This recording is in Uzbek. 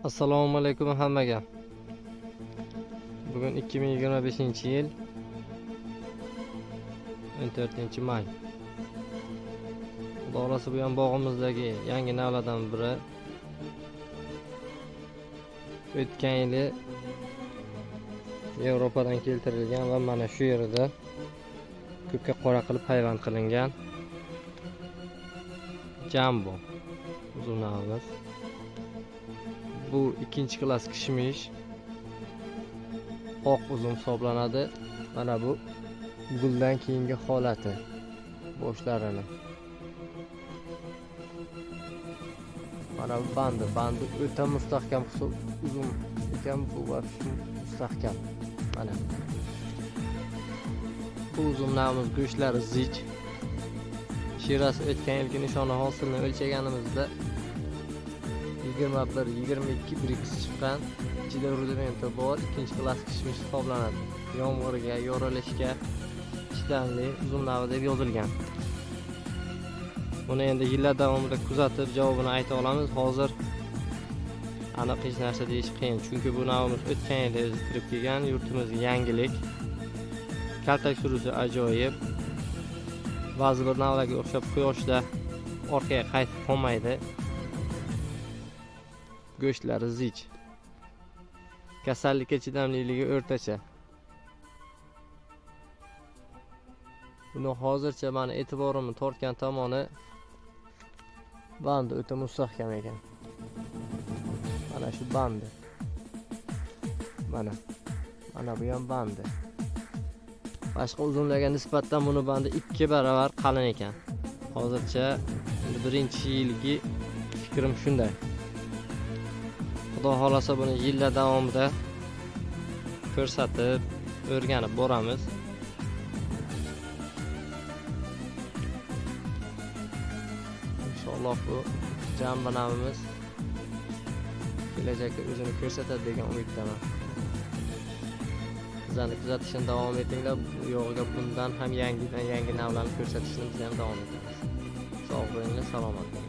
Assalomu alaykum hammaga. Bugun 2025-yil 14-may. Xudo xolasa bu ham bog'imizdagi yangi navlardan biri. O'tgan yili Yevropadan keltirilgan va mana shu yerda ko'kka qora qilib payvand qilingan jambo uzun navimiz. Bu ikkinchi klass kishmish, oq uzum hisoblanadi. Mana bu guldan keyingi holati, boshlarini. Mana bu bandi o'ta mustahkam uzum ekan, bu mustahkam. Mana bu uzumlarimiz go'shtlari zich. Shirasi o'tgan yilgi nishona hosilini o'lchaganimizda 21-22 brix chiqqan. Ichida rudimenti bor, ikkinchi klass kishmish hisoblanadi. Yomg'irga, yorilishga chidamli uzum navi deb yozilgan. Buni endi yillar davomida kuzatib javobini ayta olamiz. Hozir aniq hech narsa deyish qiyin, chunki bu navimiz o'tgan yil o'zi kirib kelgan, yurtimizga yangilik. Kaltak surusi ajoyib. Ba'zi bir navlarga o'xshab quyoshda orqaga qaytib qolmaydi. Go'shtlari zich. Kasallikka chidamliligi o'rtacha. Buni hozircha meni e'tiborimni tortgan tomoni bandi o'ta mustahkam ekan. Mana shu bandi. Mana bu ham bandi. Boshqa uzumlarga nisbatan buni bandi 2 barobar qalin ekan. Hozircha birinchi yilgi fikrim shunday. Xudo xolasa buni yillar davomida ko'rsatib, o'rganib boramiz. Inshaalloh bu jamba navimiz kelajakda o'zini ko'rsatadi degan umiddaman. Bizlarni kuzatishni davom etinglar. Bu yo'g'iga bundan ham yangidan yangi navlarni ko'rsatishni biz ham davom etamiz. Sog' bo'linglar, salomat bo'ling.